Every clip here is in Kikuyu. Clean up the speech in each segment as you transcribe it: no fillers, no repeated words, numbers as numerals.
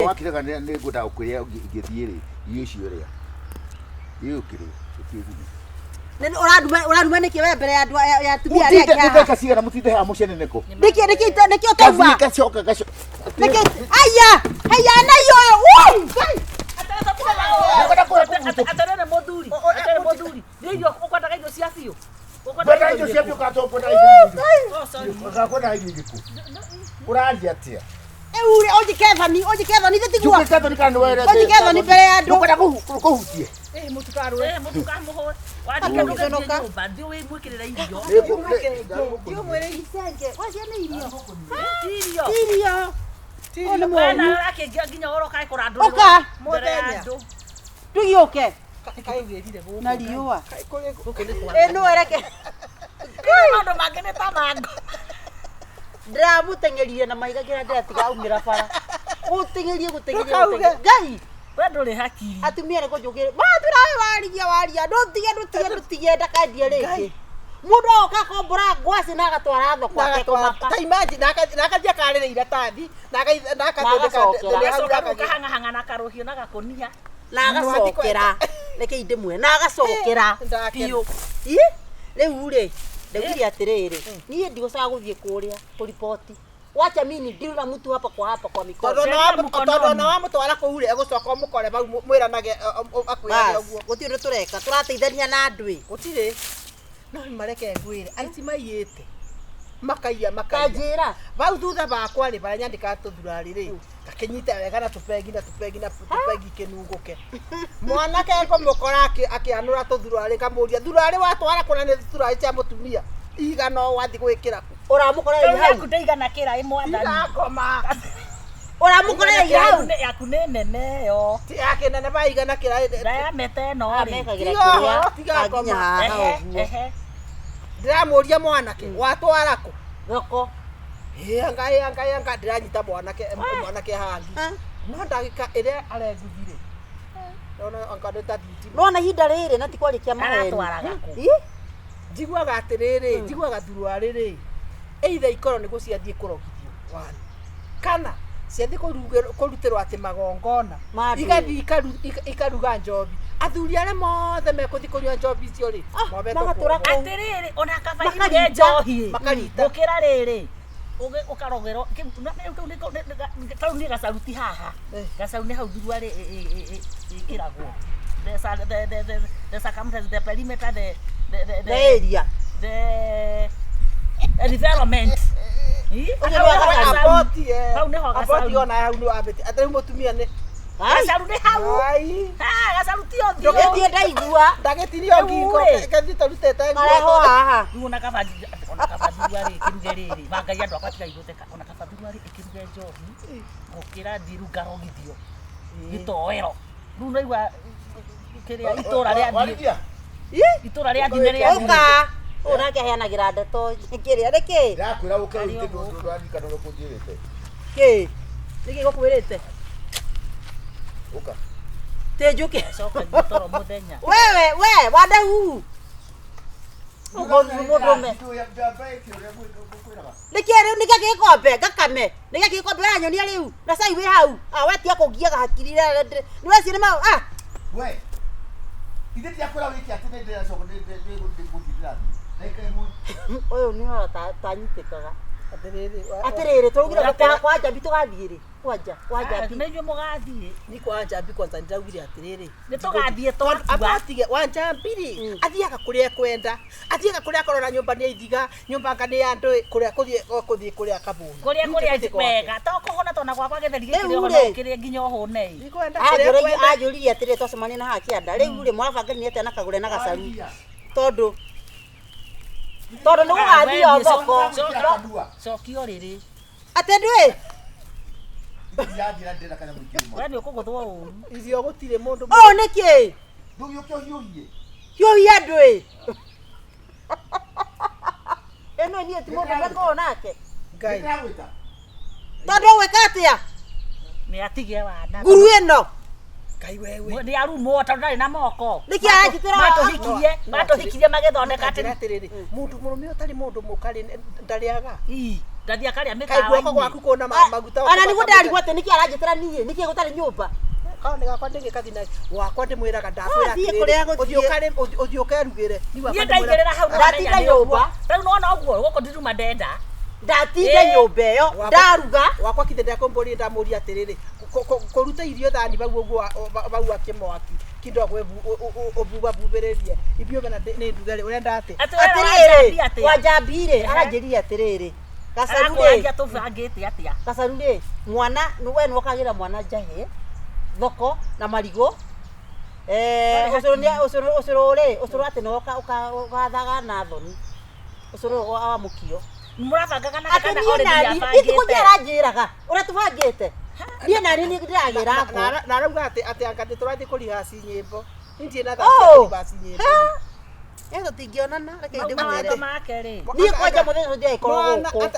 Wakĩrega nĩ ngwendaga gũkwĩra ingĩthiĩ rĩ, irio icio rĩa. Irio ũkĩrĩa, ũkĩgune. Nĩ ũranduma ũranduma nĩkĩ we mbere ya andũ ya atumia arĩa Mũtinde angĩ nĩ haha? ndagĩka cigana mũtinde haha mũceneneko? Nĩkĩ nĩkĩ nĩkĩ ũtauma? Gathiĩ gacoka gacoka. Nĩkĩ aya aya na iyo ũyũ. Ngai. Atarĩ mũthuri, atarĩ mũthuri. Nĩ irio ũkwendaga irio cia biũ. Ngwendaga irio cia biũ kana to ngwendaga irio irĩkũ? Oh, sorry. Kana ngwendaga irio irĩkũ? Ũraria atĩa? Rĩu rĩ ũnjĩke thoni ũnjĩke thoni ithe tiguo. Njũkĩte thoni kana nĩ werete? Ũnjĩke thoni mbere ya andũ. Ndũkwenda kũhutie? Eh, mũtikarũe. Eh, mũtikamũhũre. Wathiĩ Gũconoka. nyũmba, thiĩ wĩmwĩkĩrĩre irio. Ndiũmwĩre icenge. Wacia nĩ irio. Ti irio. Ti irio. Ũyũ nĩ We mũru. nawe ũrakĩngia nginya ũroka ĩkũrandũrĩrwo Ũka. mbere ya andũ. Tũgĩũke Kaigĩrire gũkũ. na riũa. Gũkũ nĩ kwa. Ĩ nũ ereke. Maũndũ mangĩ nĩ ta mango. Ndĩramũteng'erire na mahiga nginya ndĩratiga aumĩra bara. Gũteng'erie gũteng'erie Ndũkauge. gũteng'erie. Ngai. We ndũrĩ hakiri. Atumia nĩ kũnjũkĩra. Matwĩra we warigia waria. Ndũtige ndũtige ndũtige ndakendie rĩngĩ. Mũndũ agoka akombora ngwacĩ na agatwara thoko atekũmaka. Ta imagine na akathiĩ akarĩra iratathi na Na akathondeka agacokera. ndĩrĩ hau Agacoka rĩu akagĩa. kahang'ahang'a na karũhiũ na gakũnia. Na agacokera. Reke ndĩmwĩre na agacokera Eh, ndakena. biũ. Ĩ rĩu rĩ ndaugire atĩrĩrĩ niĩ ndigũcoka gũthiĩ kũrĩa kũriboti. Wacha mimi deal na mtu hapa kwa hapa kwa mikono. Tondũ ona Sheria tondũ ona mkononi. wamũtwara kũu rĩ egũcoka ũmũkore hau mwĩranage akwĩrage Bas, ũguo. gũtirĩ ũndũ tũreka tũrateithania na andũ ĩ. Gũtirĩ. No mareke ngwĩre aici maiyĩte makaiya makaiya. Kanjĩra Bau thutha bakwa rĩ barĩa nyandĩkaga tũthurarĩ rĩ gakĩnyita wega na tũpengi na tũpengi na tũpengi kĩnungũke. Mwanake ngũmũkora akĩanũra tũthurarĩ ngamũria thurarĩ watwara kũna nĩ thurarĩ cia mũtumia igana o wathiĩ gwĩkĩra kũ. ũramũkorereire Rĩu hau yaku ndĩigana kĩra ĩ mwathani. Tiga ngoma. ũramũkorereire hau Yaku nĩ nene yo. Ti yake nene baigana kĩra Diameter ĩno rĩ. amekagĩra Tiga kĩrĩa ũhoro, tiga nginya ngoma. haha Ehe, ũguo ehe. Ndĩramũria mwanake watwara kũ? thoko Ĩanga ĩanga ĩanga ndĩranyita mwanake mwanake hangi. Ah. No ndagĩka ĩrĩa arenguthire. Ndona anga nĩ ta thitima. nona ihinda rĩrĩ na ti kwarĩkia maheni Aratwaraga kũ? Ĩ? Njiguaga atĩrĩrĩ, njiguaga thuruarĩ rĩ, either ikorwo nĩguo ciathiĩ kũrogithio one, kana ciathiĩ kũrutĩrwo atĩ magongona Ma andũ. igathiĩ ikaruga njobi athuri arĩa mothe mekũthiĩ kũnyua njobi icio rĩ Ah, mobetwo magatũra kuohwo. kũu. Atĩrĩrĩ, ona kaba iruge Makarita. njohi. Makarita. Gũkĩra rĩrĩ. Ũkarogerwo rĩu kau nĩ nĩ gacaruti haha. Eh. Gacaru nĩ hau thuruarĩ ĩkĩragwo. The the the the circumference, the perimeter, the the area the environment. Ĩ? Ũguo Hau nĩ nĩho gacaru. gacaru. Aboti, eh. Hau nĩho Aboti gacaru. ona hau nĩ wambĩtie. Atĩ rĩu mũtumia nĩ Ai, Gacaru nĩ hau. Ai. Ah, gacaru ti ũthiũ. ndũgĩthiĩ ndaigua Ndagĩtinio Rĩu ngingo rĩ. kethiĩ tũrutĩte nguo. mareho haha Rĩu ona kaba ona kaba thuruarĩ ĩkĩruge rĩrĩ mangai andũ akwa tigai gũtheka ona kaba thuruarĩ ĩkĩruge njohi gũkĩra thiĩ rĩu ngarogithio gĩtoero rĩu naigua kĩrĩa itũra rĩa thiĩ Warigia? itũra rĩa thiĩ nĩ rĩa ũka ũyũ nake aheanagĩra ndeto kĩrĩa nĩkĩ Ndĩrakwĩra ũke rĩu tondũ ndũraririkana ũrĩa ũkũnjĩrĩte. kĩ nĩkĩ gũkwĩrĩte Ũka. tĩ njũke coka toro mũthenya wewe we wandau mũndũme nĩkĩ rĩu nĩkĩ gĩkombe ngakame nĩkĩ gĩkombe ũranyonia rĩu na cai wĩ hau ah we tiga kũngiaga hakiri nĩ weci nĩ mau ah We. Ithe ndiakwĩra wĩke atĩ nĩ ndĩracoka nĩ gũthiĩ ndĩrathiĩ. Ndagĩka ĩmwe. ũyũ nĩ ũhoro tanyitĩkaga Atĩrĩrĩ, atĩrĩrĩ tũraugire kwa kwa njambi tũgathiĩ rĩ kwanja kwa njambi nĩ inyuĩ mũgathiĩ ni kwa Njambi kwanza ndĩraugire atĩrĩrĩ nĩ tũgathiĩ twatua abatige wa Njambi rĩ athiaga kũrĩa ekwenda athiaga kũrĩa akorona nyũmba nĩ ithiga nyũmba anga nĩ ya andũ kũrĩa kũthiĩ kũthiĩ kũrĩa kabũni kũrĩa kũrĩa wega to kũhũna tona gwakwa gĩtheri gĩkĩrĩ Rĩu oho rĩ. no ũkĩrĩe nginya ũhũne ĩ ndikwenda kũrĩa ekwenda Anjũririe atĩrĩrĩ twacemania na haha kĩanda rĩu rĩ mũrabangania atĩa na kagũre na gacaru tondũ tondũ nĩ gũgathiĩ o thoko cokio rĩrĩ atĩ ndwĩ Ndirathiĩ ndĩra kanyamũ ingĩrũma. we nĩ ũkũgũthwo ũru irio gũtirĩ mũndũ ũũ nĩkĩ Ndũgĩũke ũhiũhie. hiũhia ndwĩ ĩno niĩ ti mũndũ mekũũ nake Ngai Ndĩragwĩta. tondũ ũgwĩka atĩa nĩ atige wana nguru ĩno Ngai wewe nĩ arumwo tondũ ndarĩ na moko Nĩkĩ aranjĩtĩra Ndathiĩ akarĩa Kaĩ guoko mĩkawa-inĩ. gwaku kũna maguta Ona nĩguo ndarigwo atĩ nĩkĩ aranjĩtĩra niĩ, nĩkĩ gũtarĩ nyũmba. Korwo nĩ gakwa ndĩgĩkathi na wakwa ndĩmwĩraga ndakwĩra Athiĩ atĩrĩrĩ, kũrĩa gũthiĩ. ũthiĩ ũkerugĩre. Niĩ wakwa Niĩ ndĩmwĩraga- ndaigĩrĩra hau Ndatinda nĩwamenya nĩ ũguo. nyũmba. Rĩu nĩwona ũguo gũkũ ndiruma ndenda. Ndatinda Ĩĩ. nyũmba ĩyo, Wakwa- ndaruga. wakwa kithe ndakũmbũria ndamũria atĩrĩrĩ kũruta irio thani bau ũguo bau akĩmwaki kidogo ũbubabubĩrĩrie ithuĩ mena nĩ nduge rĩ ũrenda atĩ Atĩ we ũranjambia Atĩrĩrĩ, atĩa? Wanjambi rĩ, Ehe. aranjĩrire atĩrĩrĩ. Gacaru rĩ, Arakũrangia tũbangĩte atĩa? gacaru rĩ, mwana we nĩwokagĩra mwana njahĩ thoko na marigũ. Eh, ũcũrũ nĩ ũcũrũ ũcũrũ rĩ, ũcũrũ atĩ nĩwoka ũgathaga na thoni. Ũcũrũ wa mũkio. Mũrabangaga nake Atĩ kana niĩ already nani, nĩabangĩte? itukũ aranjĩraga ũrĩa tũbangĩte. Niĩ nani nĩ ndĩragĩra ngũ. na arauga atĩ atĩ anga nĩ tũrathiĩ kũrihaci nyĩmbo ndirĩ na thaa Oh! cia kũrihaci nyĩmbo Eh, tũtingĩonana, reke Mawatho ndĩmwĩre. make rĩ. Niĩ kwanja mũthenya ũcio ndĩragĩkorwo gũkũ.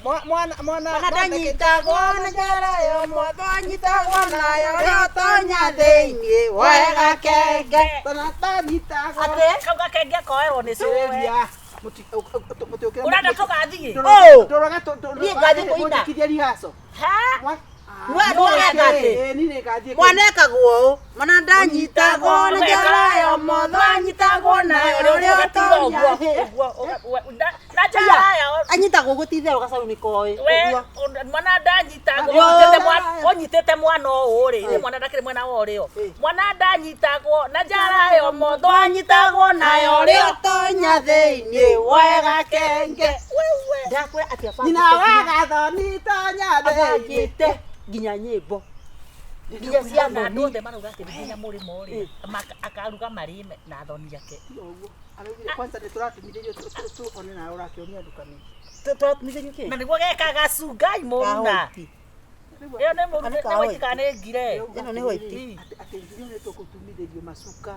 mwana mwana Mwana ndanyitagwo na njara yo motho anyitagwo nayo rĩotonya thĩinĩ wega kenge. ndanyitagwo Atĩ? Kau gakenge koerwo nĩ cũwe. Ĩrĩria Ũrenda tũgathiĩ? Oh! Ndũroga Niĩ ngathiĩ kũina. kũina rihaco Ha? Nĩwega atĩ? Niĩ ngathiĩ Mwana ekagwo ũũ, mwana ndanyitagwo na njara yo motho anyitagwo nayo rĩotonya thĩinĩ. Na njara yao Anyitagwo ũguo ti itherũ gacaũ nĩ koĩ. we Ũguo. mwana ndanyitagwo Yo. ũnyitĩte mwana ũũ rĩ nĩ mwana ndakĩrĩ mwena wa ũrĩo mwana ndanyitagwo na njara yo motho anyitagwo nayo rĩo Rĩotonya thĩinĩ wega kenge. Ndakwĩra atĩ nyina abangĩte wa nginya- gathoni tonya thĩinĩ abangĩte nginya nyĩmbo nginya cia na andũ thoni. othe marauga atĩ nĩ nginya mũrĩmo rĩ akaruga marĩ na thoni yake Ũguo. Araugire kwanza nĩ tũratumithĩrio one nawe ũrakĩonia ndukani Tũratumithĩrio kĩ? na nĩguo gekaga cungai mũruna Kahũti. ĩyo nĩ mũruna Kana nĩ waitĩka nĩ ngire Ĩno nĩ white. Atĩ nginya nĩ tũkũtumithĩrio macuka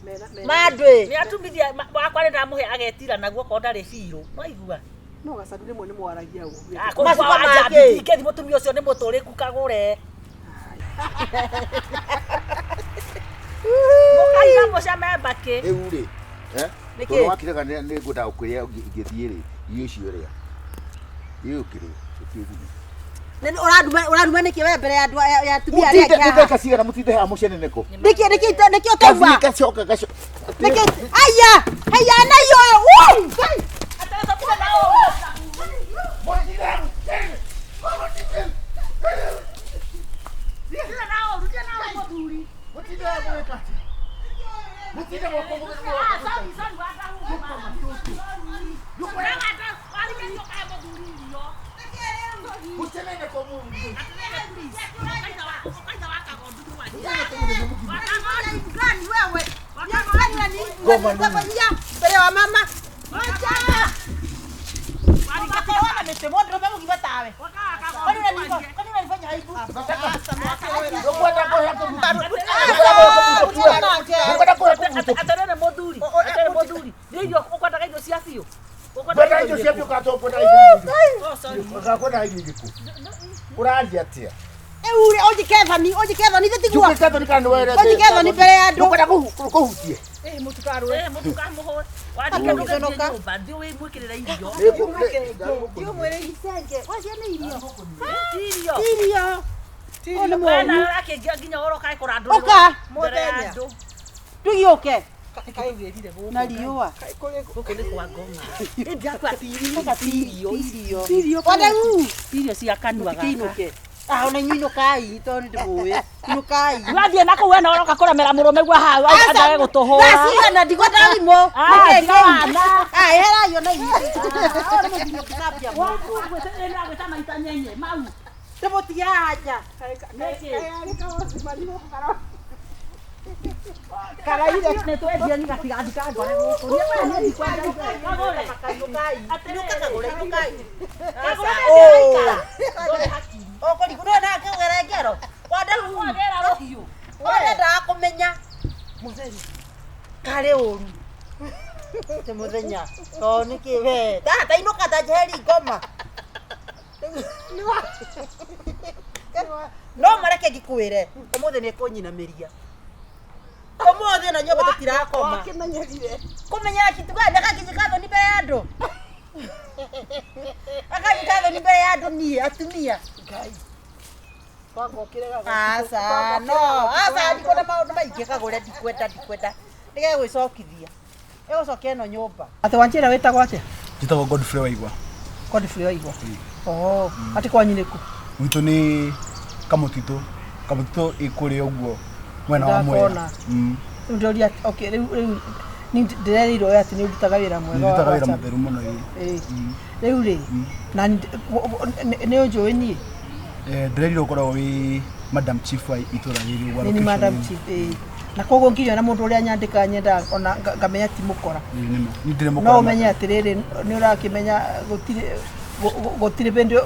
mena Mandĩ. nĩ atumithia wakwa nĩ ndamũhe agetira naguo korwo ndarĩ biũ waigua no gacaru rĩmwe nĩ mwaragia ũguo Ah, kũu Macuka kwa make. Wanjambi ndingĩthiĩ mũtumia ũcio nĩ mũtũrĩku kagũre mũkaina mũcame mbakĩ Rĩu rĩ, eh? Nĩkĩ? Tondũ wakĩrega nĩ ngwendaga gũkũrĩa ingĩthiĩ rĩ, irio icio rĩa. Irio ũkĩrĩa, ũkĩgune. Nĩ ũranduma ũranduma nĩkĩ we mbere ya andũ ya atumia arĩa Mũtinde angĩ haha? ndeka cigana mũtinde haha mũceneneko. Nĩkĩ nĩkĩ nĩkĩ ũtauma? Kathiĩ gacoka gacoka. Nĩkĩ aya aya na iyo wuu Ngai. Mũtinde haha mũgĩka atĩa? Mũtinde gwakwa Mũceneneko Gani wewe? Gani wewe? Mbere wa mama. Wacha. Wakawana mĩtĩ mũndũ ũrũme mũgima tawe. Kwani unanifanya kwani unanifanya aibu? Ũkwenda kũhe Ũkwenda kũhe kũguthũki. Atĩrĩrĩ mũthuri atĩrĩrĩ mũthuri nĩ irio ũkwendaga irio cia biũ Kwenda irio cia biũ kana tũkwenda irio irĩkũ? Oh, sorry. Kana kwenda irio irĩkũ? Ũraria atĩa? Rĩu rĩ ũnjĩke thoni ũnjĩke thoni ithe tiguo. Njũkĩte thoni kana nĩwerete? Ũnjĩke thoni mbere ya andũ. Ndũkwenda kũhutie? Mũtikarũe Eh, mũtikamũhũre. Wathiĩ Ũgĩconoka. nyũmba thiĩ wĩmwĩkĩrĩre irio Ndiũmwĩre icenge. Wacia nĩ irio. Ti irio Irio. Ũyũ nĩ We nawe mũũru. ũrakĩngia nginya ũhoro ũkae kũrandũrĩrwo Ũka. mbere ya Mũthenya. andũ. Tũgĩũke. Tũgĩrire gũkũ. Na riũa. Gũkũ nĩ kwa ngoma. Ĩndĩ Irio. Irio. Wandau. Irio cia kanua gaka. Kĩinũke. Ah, ona inyuĩ inũkai tondũ nĩndĩmũĩ. Inũkai. Wathiĩ na kũu we na ũroka kũremera mũrũme guo hau andage gũtũhũra. Thaa cigana ndigwenda thimũ. Ah, tiga wana. Ah, eheraio na inyuĩ. Ah, nĩ mũthiĩ mũkĩthambia mũndũ. Gwĩta maita nyenye mau. Ndĩmũtige haha nja. Karaire Nĩ twendia nĩ gatigathi kangore gũkũ. Niĩ ndikwenda kagũre. Inũkai. Inũka kagũre, inũkai. Kagũre Oh. Ndũrĩ hakiri. Ũkũrigwo nĩwe nake ũgere ngero. Wandau. Wagera rũhiũ. Ũrendaga kũmenya. Karĩ ũru. Ti mũthenya. Tondũ nĩkĩ we. Ta inũka ta njeheri ngoma. No mareke ngĩkwĩre ũmũthĩ nĩ ekũnyinamĩria. Ũmũthĩ na nyũmba tũtirakoma. Wakĩmenyerire Kũmenyera kitu gani? Gakĩnjĩka thoni mbere ya andũ. Akanyita thoni mbere ya andũ niĩ atumia. Ngai. Kwangokire Aca no, aca ndikwenda maũndũ maingĩ kagũre ndikwenda ndikwenda. Nĩgegwĩcokithia. Ĩgũcokia ĩno nyũmba. Atĩ wanjĩra wĩtagwo atĩa? Njĩtagwo Godfrey Waigwa. Godfrey Waigwa. Oh, atĩ kwanyu nĩ kũ? Gwitũ nĩ Kamũtitũ. Kamũtitũ ĩ kũrĩa ũguo mwena wa Mwea. Ndakona. Rĩu ndĩroria atĩ- okay, rĩu rĩu ni ndĩrerirwo atĩ nĩ ũrutaga wĩra mwega wa Nĩndutaga wĩra WhatsApp. mũtheru mũno ĩ. Ĩĩ. Rĩu rĩ, na nĩ ũnjũĩ niĩ? Ndĩrerirwo ũkoragwo wĩ Madam Chief wa itũra rĩrĩ ũguo. Nĩ ni Madam Chief, ĩĩ. Na koguo nginya na mũndũ ũrĩa nyandĩkaga nyendaga ona ngamenya ti mũkora. Nĩ ndirĩ mũkora. No ũmenye atĩrĩrĩ, nĩ ũrakĩmenya gũtirĩ gũtirĩ bĩndĩ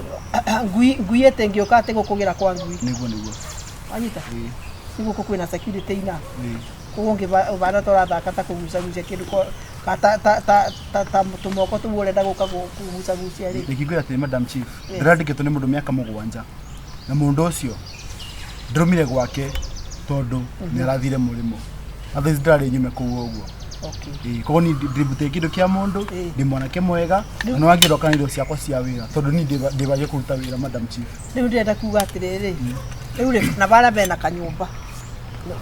ngui ngui ĩtĩngĩũka atĩ gũkũgĩra kwa ngui. Nĩguo nĩguo. Wanyita? Ĩĩ. Nĩ gũkũ kwĩna security ina. Ĩĩ. Koguo ũngĩbana ta ũrathaka ta kũgucagucia kĩndũ ka ta ta ta ta ta tũmoko tũu ũrenda gũka kũgucagucia rĩ. Reke ngwĩre atĩrĩ Madam Chief, Yes. ndĩrandĩkĩtwo nĩ mũndũ mĩaka 7 na mũndũ ũcio ndĩrũmire gwake tondũ nĩ arathire mũrĩmo. Na thaa ici ndĩrarĩ nyume kũu ũguo. Okay. Ĩĩ, koguo niĩ ndirutĩte kĩndũ kĩa mũndũ, Ĩĩ. ndĩ mwanake mwega, na nĩ wangĩroka na indo ciakwa cia wĩra tondũ niĩ ndĩbagie kũruta wĩra Madam Chief. Rĩu ndĩrenda kuga atĩrĩrĩ, rĩu rĩ, na barĩa mena kanyũmba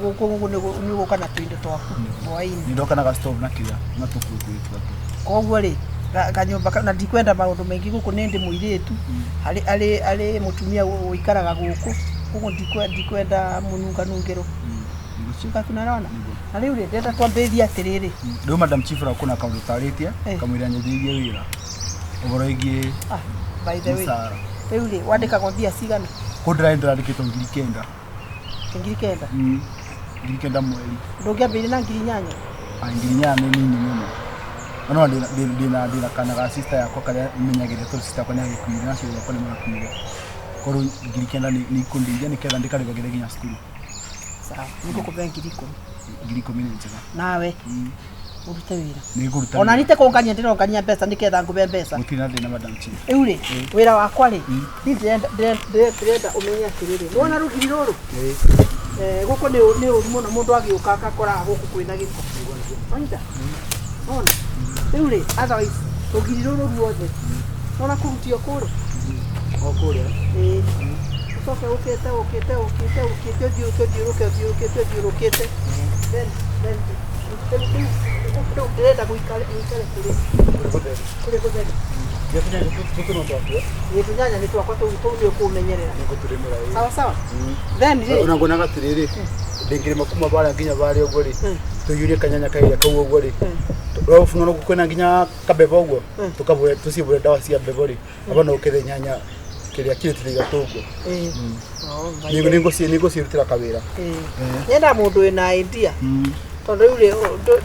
gũkũ gũkũ nĩ ũgũka na tũindo twaku hwaĩ-inĩ. Nĩ ndoka na ga stove na kĩrĩa na tũkuo twĩrĩ tũtatũ. Koguo rĩ, kanyũmba na ndikwenda maũndũ maingĩ gũkũ nĩ ndĩ mũirĩtu, arĩ arĩ arĩ mũtumia ũikaraga gũkũ, koguo ndikwenda mũnunganungĩro. Shuka tunaona? Na rĩu rĩ, ndĩrenda twambĩrĩrie atĩrĩrĩ. Rĩu Madam Chief ũrĩa kwĩna kaũndũ ũtarĩtie, Eh. kamũira nyanjĩrĩrie wĩra ũhoro wĩgiĩ Ah, by the way. mũcara. Rĩu rĩ, wandĩkagwo mbia cigana? Kũu ndĩrarĩ ndĩrandĩkĩtwo 9,000. 9,000. 9,000 mweri. Ndũngĩambĩrĩria na 8,000? Ah, 8,000 nĩ nini mũno. Na no ndĩna ndĩna kana ga sister yakwa karĩa menyagĩrĩra tondũ sister yakwa nĩ agĩkuire na aciari akwa nĩ marakuire. Koguo 9,000 nĩ ikũndeithia nĩgetha ndĩkarĩhagĩre nginya cukuru. Sawa, nĩngũkũhe 10,000. 10,000 nĩ njega. Nawe ũrute wĩra. Nĩ ngũruta Ona wĩra. nite kũngania ndĩrongania mbeca nĩgetha ngũhe mbeca. Gũtirĩ na thĩna Madam Chief. Rĩu rĩ, wĩra wakwa rĩ, niĩ ndĩrenda ũmenye atĩrĩrĩ, nĩwona rũgiri rũrũ? Gũkũ nĩ ũru mũno mũndũ agĩũka agakoraga gũkũ kwĩna gĩko. Wanyita? Wona? Rĩu rĩ, otherwise rũgiri rũrũ ruothe, nĩwona kũrutio kũrĩa? O kũrĩa. Ĩĩ. Ũcoke ũkĩte ũkĩte ũkĩte ũkĩte ũthiũrũke ũthiũrũke ũthiũrũkĩte ũthiũrũkĩte. Then then rĩu rĩu ndĩrenda gũikare gũikare kũrĩ kũrĩ gũtheru. Tũtũ no twaku. Ĩĩ tũnyanya nĩ twakwa tũu tũu nĩ ũkũmenyerera. Nĩngũtũrĩmĩra ĩĩ. Sawa sawa. Then rĩ, Ona nguonaga atĩrĩrĩ, ndĩngĩrĩma kuma barĩa nginya barĩa ũguo rĩ, tũiyũrie kanyanya kairĩa kau ũguo rĩ, no kwĩna nginya kabebe ũguo, tũkabũre tũcibũre ndawa cia mbebo rĩ, aba no ũkethe nyanya kĩrĩa kirĩti ithatũ ũguo. ĩĩ. Oh, my God. Nĩngũcirutĩra kawĩra. Ĩĩ. Nyendaga mũndũ wĩna idea. Tondũ rĩu rĩ,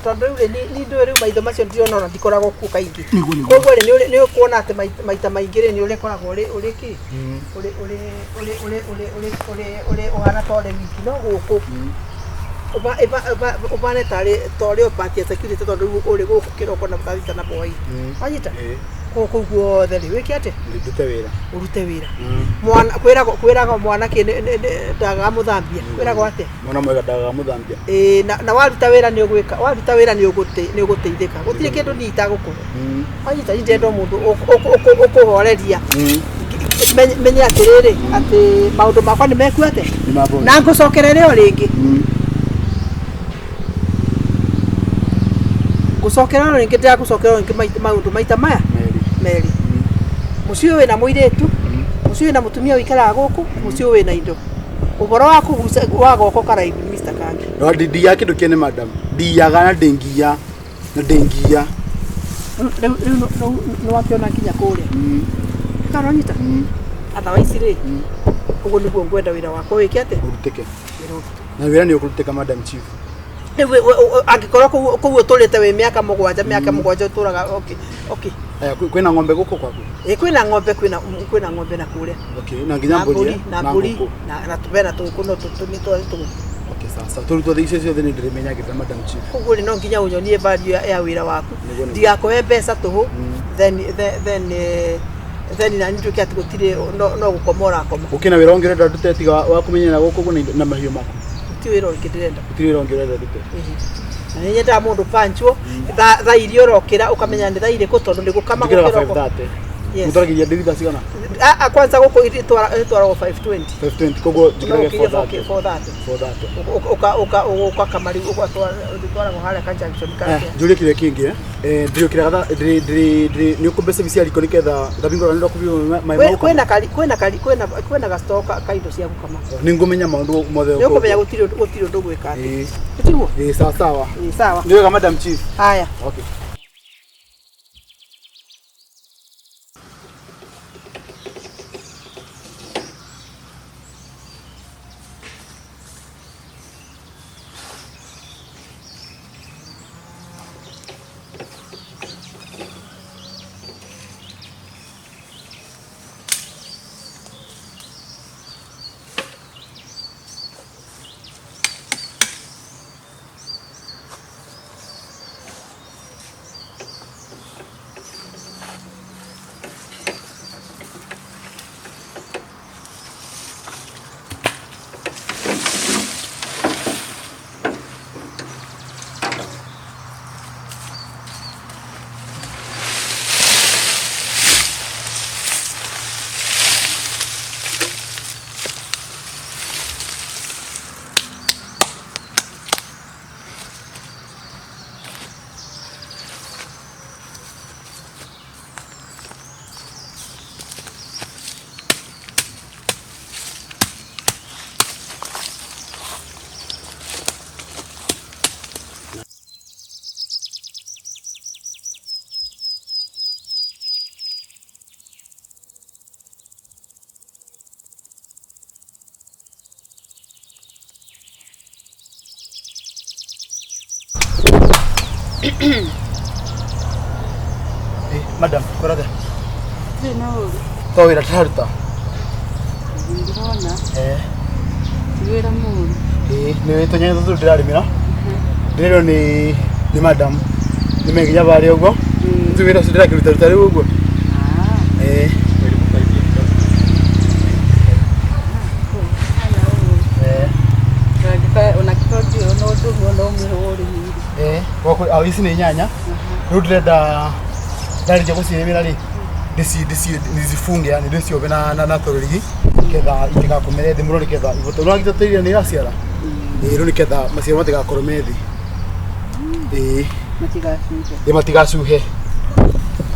tondũ rĩu rĩ, ni ndũĩ rĩu maitho macio ndirona ona ndikoragwo kuo kaingĩ. Nĩguo nĩguo. Koguo rĩ, nĩ ũkuona atĩ maita maingĩ rĩ, nĩ ũrĩkoragwo ũrĩ ũrĩ kĩ? Ũrĩ ũrĩ ũrĩ ũrĩ ũrĩ ũrĩ ũrĩ ũrĩ ũhana ta ũrĩ wiki no gũkũ. Ũbane tarĩ ta ũrĩ ũpatia security tondũ rĩu ũrĩ gũkũ kĩroko na thaa thita na hwaĩ-inĩ. Wanyita? Ĩĩ. Kũu guothe rĩ, wĩke atĩa? Ndute wĩra. Ũrute wĩra. Mwana kwĩragwo kwĩragwo mwanake ndagamũthambia. Kwĩragwo atĩa? Mwana mwega ndagamũthambia. Ĩĩ, na waruta wĩra nĩ ũgwĩka, waruta wĩra nĩ nĩ ũgũteithĩka. Gũtirĩ kĩndũ niĩ itagũkũhe. Wanyita, niĩ ndĩrenda o mũndũ ũkũhoreria. Menye atĩrĩrĩ, atĩ maũndũ makwa nĩ mekuo atĩa? Nĩ mabora. Na ngũcokerere o rĩngĩ. Ngũcokerera o rĩngĩ, ndĩragũcokerera o rĩngĩ maũndũ maita maya Merĩ. merĩ. Mũciĩ ũyũ wĩna mũirĩtu, mũciĩ wĩna mũtumia ũikaraga gũkũ, mũciĩ ũyũ wĩna indo. Ũhoro wa kũguca wa goko karaihu Mr. Kangi. No ndiaga kĩndũ kĩene madam. Ndiaga na ndĩngia na ndĩngia. Rĩu rĩu nĩ wakĩona nginya kũrĩa. Kana ũnyita? Otherwise rĩ, ũguo nĩguo ngwenda wĩra wakwa wĩke atĩa? Ũrutĩke. Wĩra ũrutĩke. Na wĩra nĩ ũkũrutĩka Madam Chief. Rĩu angĩkorwo kũu ũtũrĩte wĩ mĩaka 7, mĩaka 7 ũtũraga okay, okay. Aya, kwĩna ng'ombe gũkũ kwaku? Ĩĩ kwĩna ng'ombe, kwĩna kwĩna ng'ombe na kũrĩa. Okay, na nginya mbũri, eh? na mbũri ngũkũ. na tũbena tũgũkũ no tũgũkũ. Okay, sawa sawa. Tũrutwo icio ciothe nĩ ndĩrĩmenyagĩrĩra Madam Chief. Koguo rĩ no nginya ũnyonie value ya wĩra waku. Nĩguo nĩguo. Ndigakũhe mbeca tũhũ, then then then na nduĩke atĩ gũtirĩ no gũkoma ũrakoma. Gũkĩna wĩra ũngĩ ũrenda ndute tiga wa kũmenyerera gũkũ ũguo na mahiũ maku? Gũtirĩ wĩra ũngĩ ndĩrenda. Gũtirĩ wĩra ũngĩ ũrenda ndute. Ĩĩ. Na nĩ nyendaga mũndũ punctual. Thaa iria ũrokĩra ũkamenya nĩ thaa irĩkũ tondũ nĩ gũkama Njikaraga kĩroko. 5:30. Yes. Mũtwaragia ndĩthi thaa cigana? Ah, ah, kwanza gũkũ ĩtwaragwo 5:20. 5:20 koguo No njikaraga ũkinye 4:30. 4:30. 4:30. Ũka kama rĩu ũgatwaragwo harĩa ka junction Eh, kake. njũrie kĩrĩa kĩngĩ eh ndĩrĩũkĩraga thaa ndĩrĩ ndĩrĩ ndĩrĩ nĩ ũkũmbeca cia riko nĩgetha ngabingũra nĩ ndakũbio maĩ Kwĩ- kwĩna kari kwĩna kari kwĩna kwĩna ga store ka indo cia gũkama. nĩ ngũmenya maũndũ mothe Nĩ ũkũmenya gũtirĩ ũndũ gwĩka atĩ. ĩĩ. Tiguo? Ĩĩ, sawa sawa. Ĩĩ, sawa. Nĩ wega madam chief. Haya. Okay. Eh, madam, korathe. Ndirĩ na ũru. To wĩra tũraruta. Ndĩrona Eh. ti wĩra mũru. Ĩĩ, nĩ tũnyanya tũtũ ndĩrarĩmĩra. Ndĩrerwo nĩ madam. Nĩ menginya barĩa ũguo. Nĩ wĩra ũcio ndĩrakĩruta ruta rĩu ũguo. Eh. Eh. Ona kĩo ndiũĩ ona ũndũ ũmwe ona ũmwe wa ũrĩmi. Eh, gwaku au ici nĩ nyanya. Rĩu ndĩrenda ndarĩkia gũcirĩmĩra rĩ ndĩcifunge yani ndĩciove na tũrũrigi ketha itigakomere thĩ mũno nĩgetha ibote nĩwagita tĩri nĩ iraciara. Ĩĩ, rĩu nĩgetha maciaro matigakorwo me thĩ. Ĩĩ. Matigacuhe. Ĩ matigacuhe.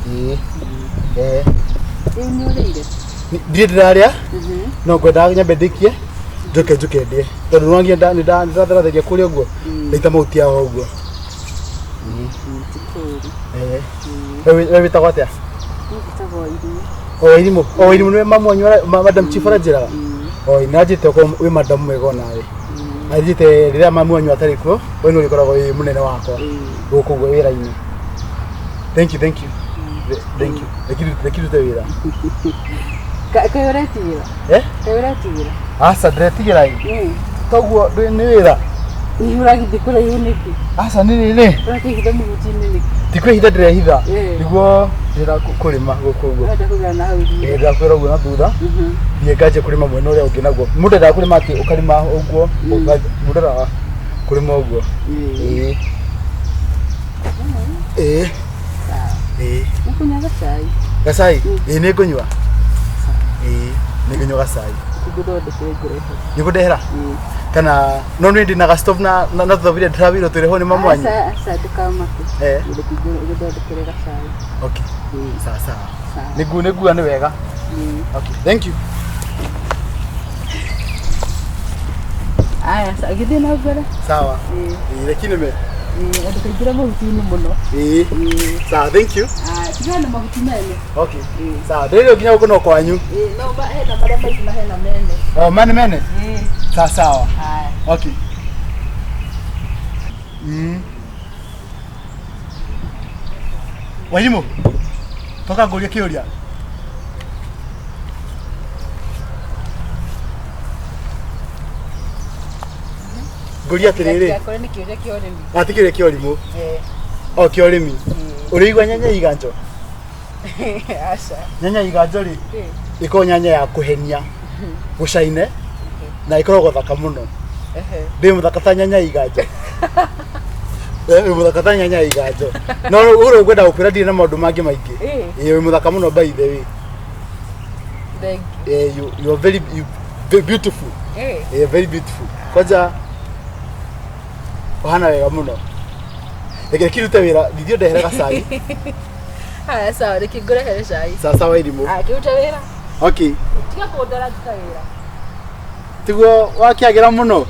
Ĩĩ. Eh. Rĩu nĩ ũrĩire? Ndirĩ ndĩrarĩa no ngwendaga nyambe ndĩkie njoke njoke ndĩe tondũ nĩwagia nĩndatheratheria kũrĩa ũguo ndaita mahuti yao ũguo. Ti kũũru. Eh. We wĩtagwo atĩa? Niĩ njĩtagwo Irimũ. O Irimũ, o Irimũ nĩwe mamu wanyu madam chief aranjĩraga. O nĩanjĩte okorwo wĩ madam mwega onawe. Anjĩte rĩrĩa mamu wanyu atarĩ kuo we nĩ ũrĩkoragwo wĩ mũnene wakwa gũkũ ũguo wĩra-inĩ. Thank you, thank you. Thank you. Reke ndute wĩra. Kaĩ ũretigĩra? Eh? Kaĩ ũretigĩra? Aca ndĩretigĩra ĩ. Toguo ndũĩ nĩ wĩra. Nĩ ũragĩthiĩ kũraihu nĩkĩ? Aca nĩ nĩ Ũrakĩhitha mũhuti-inĩ nĩkĩ? ti kwĩhitha ndĩrehitha Eh. nĩguo ndĩrenda kũrĩma gũkũ ũguo. Ũrenda kũgera na hau thutha. Ĩĩ, ndĩrakwĩra ũguo na thutha thiĩ nganjie kũrĩma mwena ũrĩa ũngĩ naguo. Mũndũ endaga kũrĩma atĩ ũkarĩma ũguo mũndũ endaga kũrĩma ũguo. Ĩĩ. Ĩĩ. Ĩĩ. Nĩ kũnyua gacai. Gacai? Ĩĩ nĩ ngũnyua. Ĩĩ nĩ ngũnyua gacai. Ngũthondekere ngũrehe. Nĩ ngũndehera? Kana no nĩ ndĩ na gastove na tũthaburia ndĩrawĩrwo twĩrehwo nĩ mamu wanyu. Aca aca ndũkamake. Eh. Reke ngũthondekere gacai. Okay. Sawa sawa. Sawa. Nĩngu nĩngua nĩ wega. Okay. Thank you. Aya, gĩthiĩ na mbere. Sawa. Ĩĩ reke nĩme. Ĩĩ, ndũkaingĩre mahuti-inĩ mũno. Ĩĩ. Sawa, thank you. Aya, tigana na mahuti mene. Okay. Sawa, ndĩrĩo nginya gũkũ no kwanyu. Ĩĩ, no hena marĩa maitũ na hena mene. Oh, mane mene? Ĩĩ. Sawa sawa. Aya. Okay. Wairimũ, toka ngũrie kĩũria. Ngũrie atĩrĩrĩ. Akorwo nĩ kĩũria kĩa ũrĩmi. Ati kĩũria kĩa ũrimũ. O kĩa ũrĩmi. Ũrĩigua nyanya iganjo? Aca. Nyanya iganjo rĩ, ĩkoragwo nyanya ya kũhenia, gũcaine na ĩkoragwo thaka mũno. Ndĩ mũthaka ta nyanya iganjo. Wĩ mũthaka ta nyanya ya iganjo. No ũrĩa ngwenda gũkwĩra ndirĩ na maũndũ mangĩ maingĩ. Ĩĩ. Ĩĩ, wĩ mũthaka mũno by the way. Thank Eh, you are very you, very beautiful. you. Eh. Eh, very beautiful. Kwanza ũhana wega mũno. Reke kĩrute wĩra, ndithio ndehere gacai. Haya sawa, reke ngũrehere cai. Sawa sawa irimũ. Ah, kĩrute wĩra. Okay. Tiga kũndora nduta wĩra. Tiguo wakĩagĩra mũno.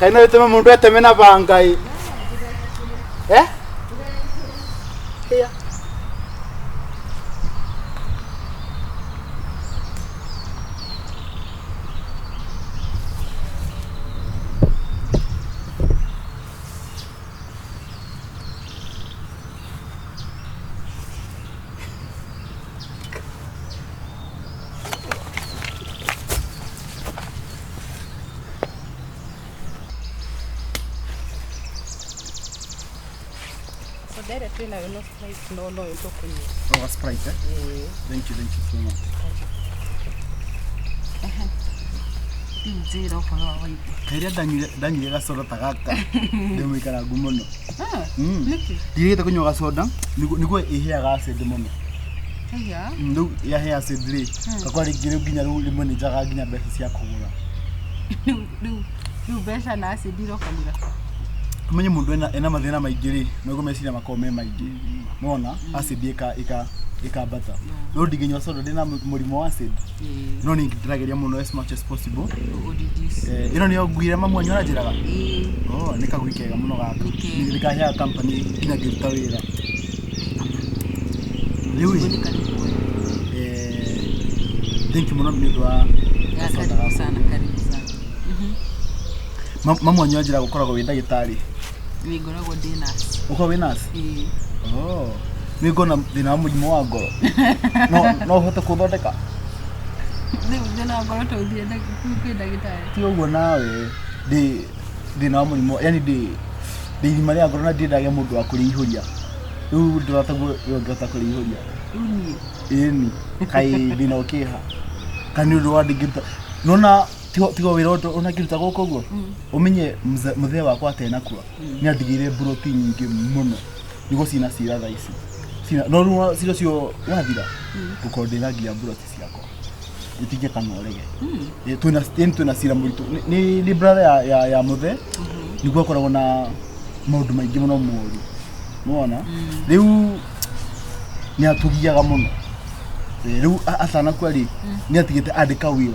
Kaĩ no ĩtũme mũndũ eteme na banga ĩ. Eh? Hĩa. Soda ĩrĩa twĩnayo no Sprite no no tũkũnyua. Oh, Sprite, eh? Thank you, thank you so much. Rĩu njĩra ũhoro wa waigua. Kaĩrĩa ndanyuire gacoda ta gaka ndĩ mũikarangu mũno. Mm. Nĩkĩ? Ndirĩgĩte kũnyua gacoda nĩguo ĩheaga acid mũno. Haya. Rĩu yahe acid rĩ, gakora rĩngĩ rĩu nginya rĩu rĩmwe nĩ njagaga nginya mbeca cia kũgũra. Rĩu rĩu rĩu mbeca na acid irokanĩra. Ũmenye mũndũ ena mathĩna maingĩ rĩ, noguo meciria makoragwo me maingĩ. Nĩwona acid ĩkambata. No ndingĩnyua soda ndĩna mũrimũ wa acid. No nĩ ndĩrageria mũno as much as possible. Ũreduce. Eh, ĩno nĩyo nguire mamu wanyu aranjĩraga. Ĩĩ. Oh, nĩ kagui kega mũno gaka. Nĩ kega. Nĩ kaheaga company nginya ngĩruta wĩra. Rĩu ĩ, Nĩ karibu. eh, thank you mũno nĩ ũndũ wa Ya, gacoda karibu gaku. sana, karibu sana. Mamu wanyu anjĩraga ũkoragwo wĩ ndagĩtarĩ. Nĩ ngoragwo ndĩ nurse. Ũkoragwo wĩ nurse? Ĩĩ. Oh. Nĩ ngona thĩna wa mũrimũ wa ngoro. No no ũhote kũthondeka. Rĩu thĩna wa ngoro to ũthiĩ kwĩ ndagĩtarĩ. Ti ũguo nawe ndĩ thĩna wa mũrimũ yani ndĩ irima rĩa ngoro na ndiendaga mũndũ wa kũrĩihũria. Rĩu ndĩrona taguo we ũngĩhota kũrĩihũria. Rĩu niĩ. Ĩni kaĩ thĩna ũkĩha. Kana nĩ ũndũ wa ndingĩruta. Nona tigo wĩra ũndũ ona ngĩruta gũkũ ũguo. Ũmenye mũthee wakwa atenakua nĩ andigĩire mburoti nyingĩ mũno. Nĩguo cina cira thaa ici. Cina no rĩu cira ũcio wathira ngũkorwo ndĩna nginya mburoti ciakwa. Itinge kana ũrege. Ĩ, twĩna yani twĩna cira mũritũ. Nĩ brother ya mũthee nĩguo akoragwo na maũndũ maingĩ mũno moru. Nĩwona? Rĩu nĩ atũgiaga mũno. Rĩu atanakua rĩ nĩ atigĩte andĩka will.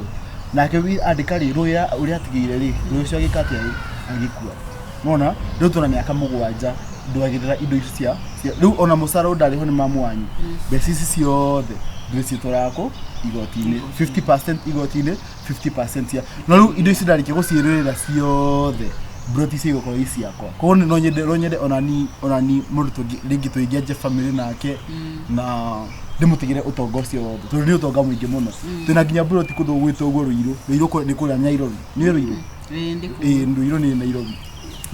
Nake will andĩka rĩ rũĩ ũrĩa atigĩire rĩ rũĩ ũcio agĩka atĩa rĩ agĩkua. Nĩwona? Rĩu twĩna mĩaka mũgwanja ndwagĩrĩra indo ici cia rĩu ona mũcara ũyũ ndarĩhwo nĩ mamu wanyu mbeca ici ciothe ndĩrĩcitwaraga kũ igoti-inĩ 50% igoti-inĩ 50% cia no rĩu indo ici ndarĩkia gũciĩrĩrĩra ciothe mburoti ici igũkorwo i ciakwa koguo no nyende onani mũndũ rĩngĩ tũingĩanjia family nake na ndĩmũtigĩre ũtonga ũcio wothe tondũ nĩ ũtonga mũingĩ mũno twĩna nginya mburoti kũndũ gwĩtwo ũguo Ruiru. Ruiru nĩ kũrĩa Nairobi nĩ Ruiru. Ĩĩ ndĩ kũu. Ĩĩ Ruiru nĩ Nairobi.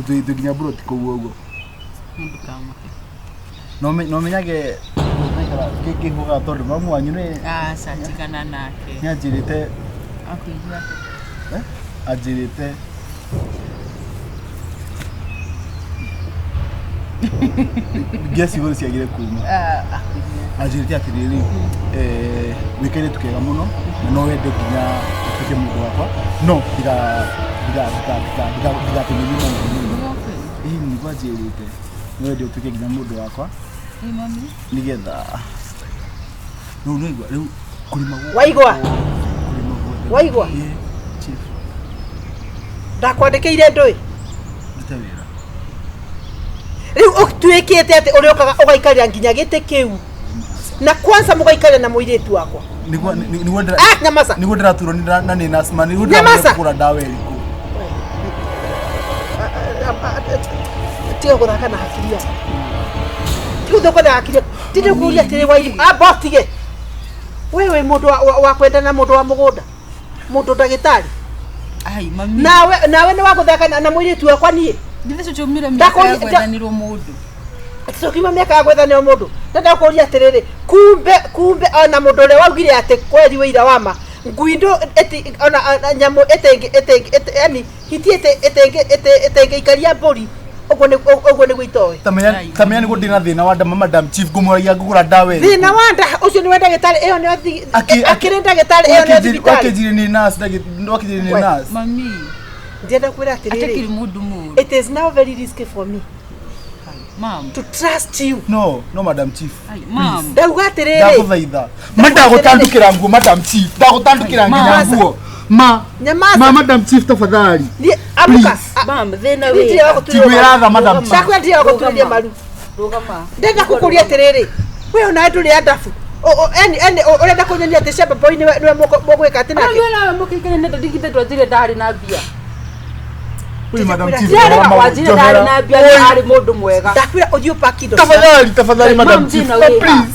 Twĩ nginya mburoti kũu ũguo. Ndũkamake. No menyage ngĩhugaga tondũ mamu wanyu nĩ Aca tigana nake. nĩ anjĩrĩte Akwĩrire atĩa? eh, anjĩrĩte ngia ciugo ciagire kuma. Ah, akwĩrire. Anjĩrĩte atĩrĩrĩ, eh, wĩ kairĩtu kega mũno na no wende nginya ũtuĩke mũndũ wakwa no ndigatũmĩrie maũndũ mũno. Nĩguo kweli. Ĩĩ nĩguo anjĩrĩte no wende ũtuĩke nginya mũndũ wakwa Ĩ mami. nĩgetha rĩu nĩwaigua rĩu kũrĩma gũkũ Waigua? kũrĩma guothe. Waigua? Ĩĩ, chief Ndakwandĩkĩire ndũĩ. ndute wĩra. Rĩu ũtuĩkĩte atĩ ũrĩũkaga ũgaikarĩra nginya gĩtĩ kĩu. Na kwanza mũgaikarĩra na mũirĩtu wakwa. Nĩguo nĩguo ndĩra Ah, nyamaza. nĩguo ndĩraturwo nĩ na nĩ asthma nĩguo Nyamaza. ndĩramenya kũgũra ndawa ĩrĩkũ. Tiga gũthaka na hakiri yaku. Tiga gũthaka na hakiri yaku. Tinde kũria atĩrĩ Wairimu. Amba ũtige. We wĩ mũndũ wa kwendana na mũndũ wa mũgũnda. Mũndũ ndagĩtarĩ. Ai mami. Nawe nĩ wa gũthaka na mũirĩtu wakwa niĩ. Githĩ cũcũ aumire mĩaka ya gwethanĩrwo mũndũ. Tũkiuma mĩaka ya gwethanĩrwo mũndũ. Ndenda kũria atĩrĩrĩ, kumbe kumbe ona mũndũ ũrĩa waugire atĩ kweri wĩira wa ma Ngui ndũ ĩti ona nyamũ ĩtĩngĩ ĩtĩngĩ yani hiti ĩtĩngĩ ĩtĩngĩikaria mbũri ũguo nĩ ũguo nĩguo itoĩ. Tamenya nĩguo ndĩna thĩna wa nda madam chief ngũmũragia ngũgũra ndawa ĩrĩkũ. Thĩna wa nda ũcio nĩwe ndagĩtarĩ ĩyo nĩyo akĩrĩ ndagĩtarĩ ĩyo nĩyo thibitarĩ. Wakĩnjire nĩ nurse wakĩnjire nĩ nurse. Mami. Ndĩrenda kwĩra Atakiri atĩrĩrĩ. mundu muru. It is now very risky for me Mom. to trust you. No, no madam chief. Ai, mom. Ndauga atĩrĩrĩ. Ndagũthaitha. Ma ndagũtandũkĩra nguo madam chief. Ndagũtandũkĩra nginya Nyamaza. nguo. Ma Nyamaza. ma madam chief tafadhali. Niĩ amũka. Please. Mam, thĩna Niĩ ndirĩ wa wĩ gũturĩria Tiguĩra maru. tha madam chief. Ndakwĩra ndirĩ wa gũturĩria maru. Rũgama. Ndenda kũkũria atĩrĩrĩ. We ona ndũrĩ andabu. Yani yani ũrenda kũnyonia atĩ Shamba Boy nĩwe nĩwe mũgwĩka atĩ nake. Ona nawe mukikene nĩ ndigite twanjire ndari na mbia. Oi madam chief. Ndirarega wanjire ndari na mbia arĩ mũndũ mwega. Ndakwĩra ũthiĩ ũpaki indo ciaku. Tafadhali, tafadhali madam Mam, chief. thĩna wĩ ha? Please.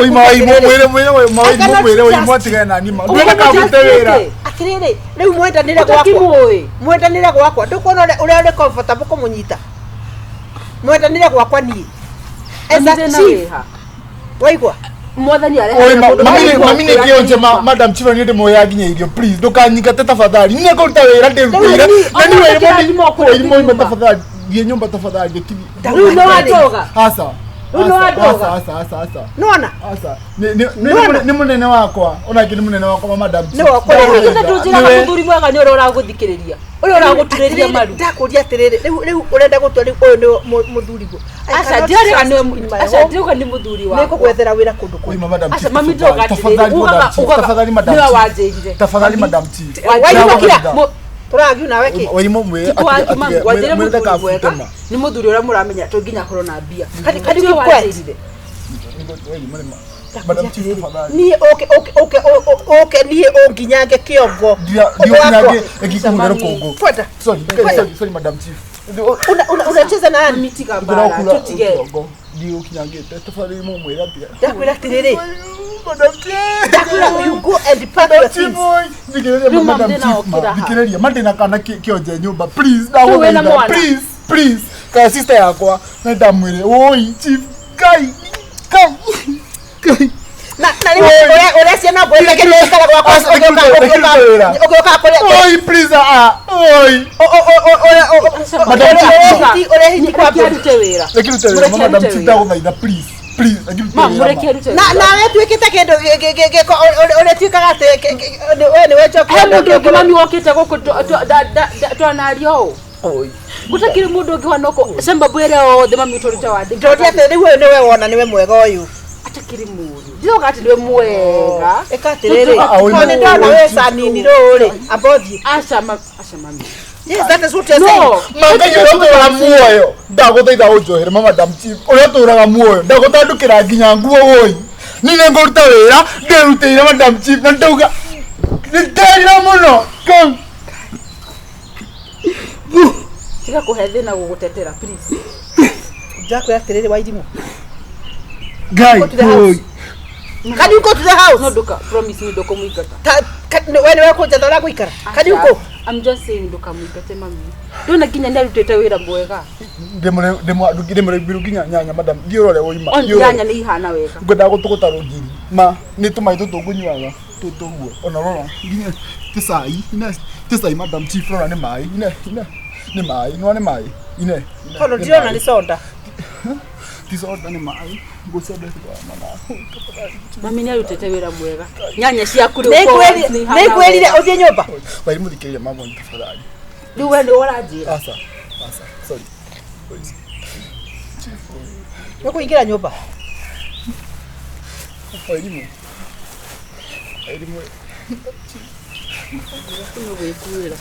Oi ma oi mwĩre mwĩre oi ma oi mwĩre oi mwatigane na niĩ ma. Ndĩrenda kangute wĩra. Atĩrĩrĩ, rĩu mwendanĩre gwakwa. Ũtakĩmũĩ. Mwendanĩre gwakwa. Ndũkuona ũrĩa ũrĩa ũrĩ comfortable kũmũnyita. Mwendanĩre gwakwa niĩ. As a Mami, thĩna chief, wĩ ha? waigua? Mwathani Oi arehaga mũndũ mami waigua mami nĩ ũkĩra kĩonje kĩrima. madam chief nĩ ndĩmũheaga nginya irio please ndũkanyingate tafadhali. Nĩ ngũruta wĩra ndĩrutĩire. Na nĩ Ona wĩra kĩrathimo kũrĩa oi moima kĩrima. tafadhali. Thiĩ nyũmba tafadhali ndĩkithi. Rĩu no wandoga. Asa. Rĩu no wandoga. Asa asa asa asa. Nĩwona? Asa. Nĩ mũnene wakwa. Onake nĩ mũnene wakwa madam chief. Nĩ wakwa. Githĩ ndũnjĩraga Nĩwe. mũthuri mwega nĩ ũrĩa ũragũthikĩrĩria. Ũrĩa ũragũturĩria maru. Ndakũria atĩrĩrĩ, rĩu rĩu ũrenda gũtua rĩu ũyũ nĩwe mũthuriguo. I Aca cannot ndirarega trust nĩwe in my aca home. ndirauga nĩ mũthuri wakwa. Nĩngũgwethera wĩra kũndũ Oi kũngĩ. madam Aca chief. mami ndoga atĩrĩrĩ Tafadhali ugaga madam chief. ugaga Tafadhali madam nĩwe chief. wanjĩrire. Tafadhali madam chief. Waigua Mo- Tũragiu nawe kĩ? Waimũ mwĩre Ti kwa mami wanjĩre mũthuri mwega nĩ mũthuri ũrĩa mũramenya to nginya akorwo na mbia. Can you Tiwe keep quiet? wanjĩrire. Madam chief tafadhali. Niĩ ũke ũke ũke ũke niĩ ũnginyange kĩongo. Ndio ngikuhũre rũkũngũ. Fuata. Sorry, sorry, sorry madam chief. Unacheza na nani? Mami tiga mbara tũtige. Ndio kinyangĩte tafadhali mũmwĩre atĩa. Ndakwĩra atĩrĩrĩ. Madam chief. Ndakwĩra you go and pack your Madam chief things. oi. Thikĩrĩria Rĩu madam mam, ndĩna chief ma. okĩra ha. Thikĩrĩria ma ndĩna kana kĩonje nyũmba please Rĩu wĩna ndagũthaitha mwana? please please kana sister yakwa na ndamwĩre oi chief Ngai Ngai Ngai Na na rĩu ũrĩa ũrĩa ciana ngwĩra kĩrĩa gĩikara gwakwa Aca, reke ndute wĩra. ũgĩũka kũrĩa oi please ah oi Madam Chief. ũrĩa hiti kwa Mũreke arute wĩra. Reke ndute wĩra Mũreke madam arute chief wĩra. ndagũthaitha please please reke ndute Mam wĩra mũreke ma. arute na wĩra. nawe tuĩkĩte kĩndũ ũrĩa tuĩkaga atĩ we nĩwe njoki He mũndũ ũngĩ mami wokĩte gũkũ twanaria ũũ. Oi. Gũtakĩrĩ mũndũ ũngĩ wanoko Shamba Boy ĩrĩa othe mami ũtũrĩte wandĩka. Ndoria atĩ rĩu ũyũ nĩwe wona nĩwe mwega ũyũ. Atakĩrĩ mũru. Ndiroga atĩ nĩwe mwega. Ĩka atĩrĩrĩ, Ah, oi, tondũ nĩndona oi, wĩ canini rũũ rĩ, amba ũthiĩ. Aca aca mami. Yes, that is what you're saying. No. Mangai ũrĩa ũtũraga muoyo ndagũthaitha ũnjohere ma madam chief ũrĩa ũtũraga muoyo ndagũtandũkĩra nginya nguo woi niĩ nĩ ngũruta wĩra ndĩrutĩire madam chief na ndauga nĩnderira mũno Ngai. Tiga kũhe thĩna gũgũtetera please. Ndakwĩra atĩrĩrĩ Wairimũ. Ngai Go to the house. oi. Can you go to the house? No nduka promise me ndũkũmũingata. We nĩwe kũnjatha ũrĩa ngũikara. Can you go? I'm just saying ndũkamũingate mami. Ndona nginya nĩ arutĩte wĩra mwega. Ndĩmũrĩmbiru nginya nyanya madam thiĩ ũrore woima On thiĩ ũrore. nyanya nĩ ihana wega. Ngwendaga gũtũgũta rũgiri ma nĩ tũmaĩ tũtũ ngũnyuaga tũtũ ũguo ona rora nginya ti cai ine ti cai madam chief rora nĩ maĩ ine ine nĩ maĩ nĩwona nĩ maĩ ine ine, Tondũ nĩ ndirona maĩ. nĩ soda. Ti soda nĩ maĩ ngũcoda mana Mami nĩ arutĩte wĩra mwega. Nyanya ciaku rĩu nĩ ihana Nĩngwĩrire wega. ũthiĩ nyũmba. Wairimũ thikĩrĩria mama wanyu tafadhali. Rĩu we nĩ ũranjĩra. Asa asa sorry. Nĩũkũingĩra nyũmba. Wairimũ Wairimũ Nĩ gwĩkuĩra.